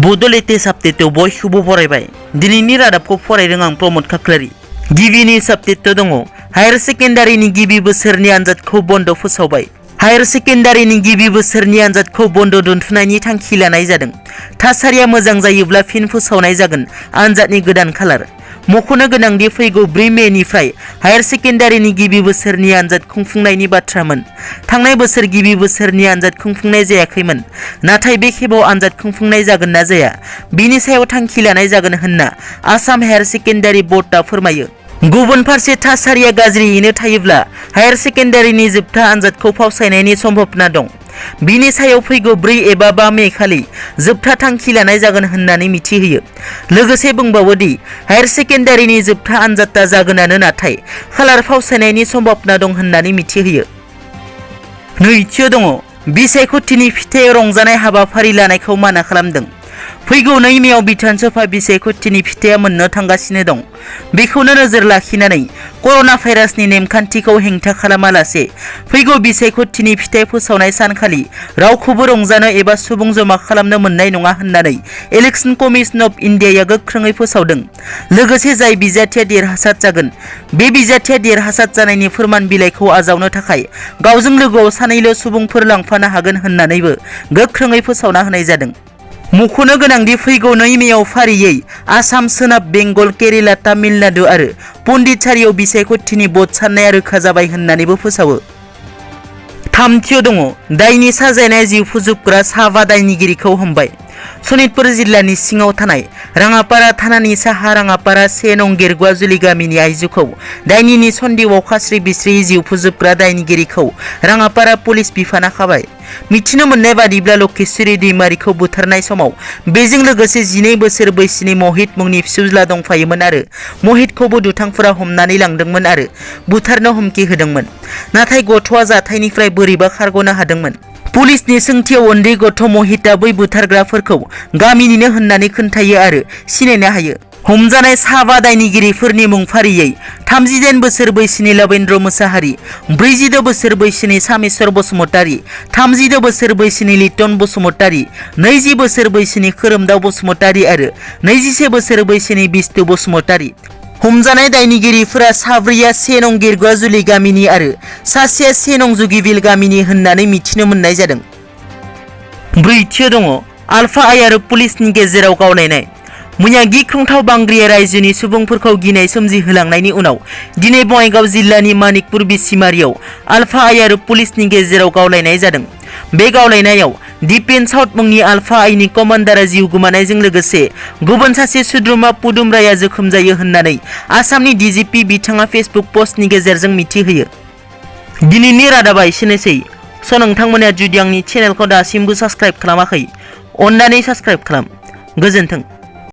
Bodo latest update बयखौबो फरायबाय दिनैनि रादाबखौ फरायदों आं प्रमोद खाख्लारि गिबिनि अपडेट दङ हायर सेकेन्डारिनि गिबि बोसोरनि आनजादखौ बन्द फोसावबाय हायर सेकेन्डारिनि गिबि बोसोरनि आनजादखौ बन्द दोनथुमनायनि थांखि लानाय जादों थासारिया मोजां जायोब्ला फिन फोसावनाय जागोन आनजादनि गोदान खालार मख'नो गोनांदि फैगौ 4 मेनिफ्राय हायर सेकेन्डारिनि गिबि बोसोरनि आनजाद खुंफुंनायनि बाथ्रामोन थांनाय बोसोर गिबि बोसोरनि आनजाद खुंफुंनाय जायाखैमोन नाथाय बे खेबाव आनजाद खुंफुंनाय जागोन ना जाया बिनि सायाव थांखि लानाय जागोन होनना आसाम हायर सेकेन्डारि बोर्डआ फोरमायो गुबुन फारसे थासारिया गाज्रियैनो थायोब्ला हायर सेकेन्डारिनि जोबथा आनजादखौ फावसायनायनि सम्भावना दं बिनि सायाव फैगौ 4 एबा 5 मे खालि जोबथा थांखि लानाय जागोन होननानै मिथिहोयो लोगोसे बुंबावोदि हायर सेकेन्डारिनि जोबथा आनजादा जागोनानो नाथाय खालार फावसायनायनि सम्भावना दं होननानै मिथिहोयो नैथियाव दङ बिसायख'थिनि फिथाइ रंजानाय हाबाफारि लानायखौ माना खालामदों फैगौ 2 मेआव बिधान सभा बिसायख'थिनि फिथाइया मोननो थांगासिनो दं बेखौनो नोजोर लाखिनानै कर'ना भाइरासनि नेमखान्थिखौ हेंथा खालामालासे फैगौ बिसायख'थिनि फिथाइ फोसावनाय सानखालि रावखौबो रंजानो एबा सुबुं जमा खालामनो मोननाय नङा होननानै इलेक्शन कमिशन अफ इन्डियाया गोख्रोङै फोसावदों लोगोसे जाय बिजाथिया देरहासार जागोन बे बिजाथिया देरहासार जानायनि फोरमान बिलाइखौ आजावनो थाखाय गावजों लोगोआव सानैल' सुबुंफोर लांफानो हागोन होननानैबो गोख्रोङै फोसावना होनाय जादों मख'नो गोनांदि फैगौ 2 मेआव फारियै आसाम सोनाब बेंगल केरेला तामिलनाडु आरो पन्डिचेरीआव बिसायख'थिनि भट साननाया रोखा जाबाय होननानैबो फोसावो थामथियाव दङ दायनि साजायनाय जिउ फोजोबग्रा साबा दायनिगिरिखौ हमबाय सनितपुर जिल्लानि सिङाव थानाय राङापारा थानानि साहा राङापारा 1 नं गेरगुवाजुलि गामिनि आइजोखौ दायनिनि सन्देहआव खास्रि बिस्रि जिउ फोजोबग्रा दायनिगिरिखौ राङापारा पुलिस बिफाना खाबाय मिथिनो मोननाय बादिब्ला लकेश्वरी दैमारिखौ बुथारनाय समाव बेजों लोगोसे 12 बोसोर बैसोनि महित मुंनि फिसौज्ला दंफायोमोन आरो महितखौबो दुथांफोरा हमनानै लांदोंमोन आरो बुथारनो हुमखि होदोंमोन नाथाय गथ'आ जाथायनिफ्राय बोरैबा खारग'नो हादोंमोन पुलिसनि सोंथियाव उन्दै गथ' महितआ बै बुथारग्राफोरखौ गामिनिनो होननानै खोन्थायो आरो सिनायनो हायो हमजानाय साबा दायनिगिरिफोरनि मुं फारियै 38 बोसोर बैसोनि लवेन्द्र मोसाहारि 46 बोसोर बैसोनि सामेश्वर बसुमतारी 32 बोसोर बैसोनि लिटन बसुमतारी 20 बोसोर बैसोनि खोरोमदाव बसुमतारी आरो 21 बोसोर बैसोनि बिष्णु बसुमतारी हमजानाय दायनिगिरिफोरा साब्रैया 1 नं गेरगुवाजुलि गामिनि आरो सासेया 1 नं जुगिबिल गामिनि होननानै मिथिनो मोननाय जादों ब्रैथियाव दङ आलफा आइ आरो पुलिसनि गेजेराव गावलायनाय मैया गिख्रंथाव बांग्रिया रायजोनि सुबुंफोरखौ गिनाय सोमजिहोलांनायनि उनाव दिनै बङाइगाव जिल्लानि मानिकपुर बिसिमारियाव आलफा आइ आरो पुलिसनि गेजेराव गावलायनाय जादों बे गावलायनायाव डिफेन्स साउथ मुंनि आलफा आइनि कमान्डारा जिउ गोमानायजों लोगोसे गुबुन सासे सोद्रोमा पुदुमराया जोखोम जायो होननानै आसामनि डिजिपि बिथाङा फेसबुक पस्टनि गेजेरजों मिथिहोयो दिनैनि रादाबा एसेनोसै नोंथांमोना जुदि आंनि चेनेलखौ दासिमबो साबस्क्राइब खालामाखै अन्नानै साबस्क्राइब खालाम गोजोन्थों।